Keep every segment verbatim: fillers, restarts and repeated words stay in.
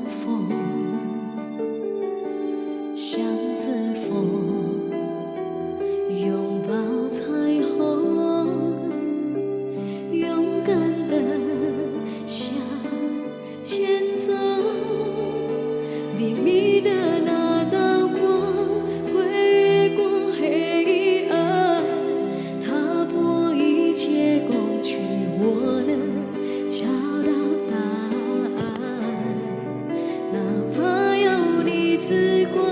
风，向着风，拥抱彩虹，勇敢的向前走。黎明的那道光，会越过黑暗，踏破一切恐惧，我能找到答案。哪怕要你之光，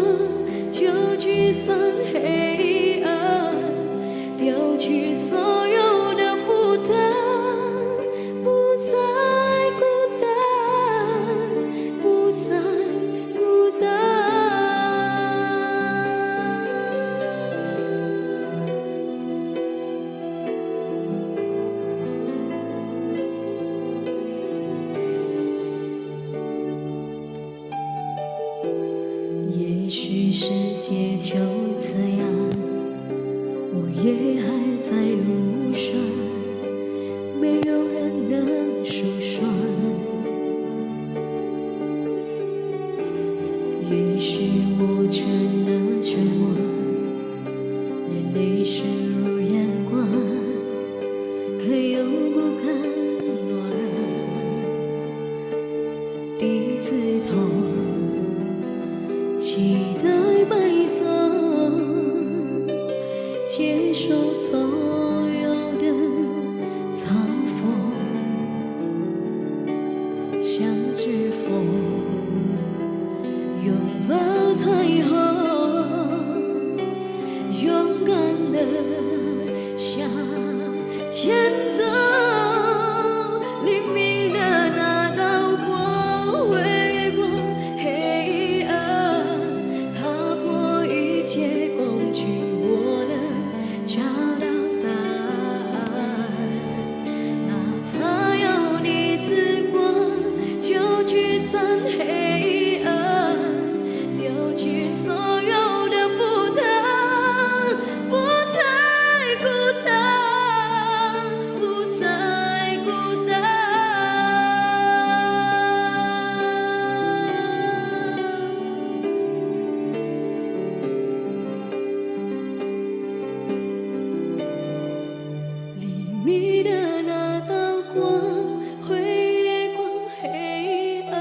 就驱散黑暗，丢去所有的负担，不再孤单，不再孤单。也许世界就这样，我也还在路上，没有人能舒爽。也许我成了沉默，眼泪湿入眼光，可又不敢落泪。低着头，期待白昼，接受所有的嘲讽，向着风，拥抱彩虹。 勇敢的向前走，黎明的那道光会越过黑暗，踏破一切恐惧，我能找到答案。 哪怕要你之光，就驱散黑暗，丢去所有的负担，不再孤单，不再孤单。 黎明的那道光会越过黑暗，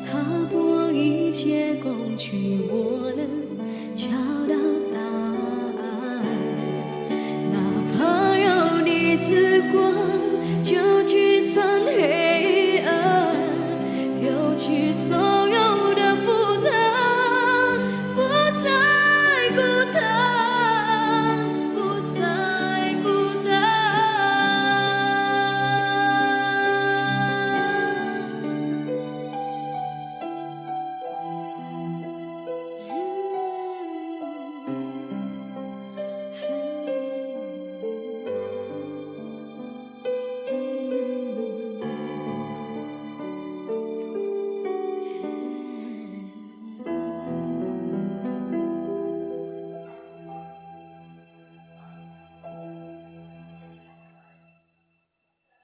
踏破一切恐惧，我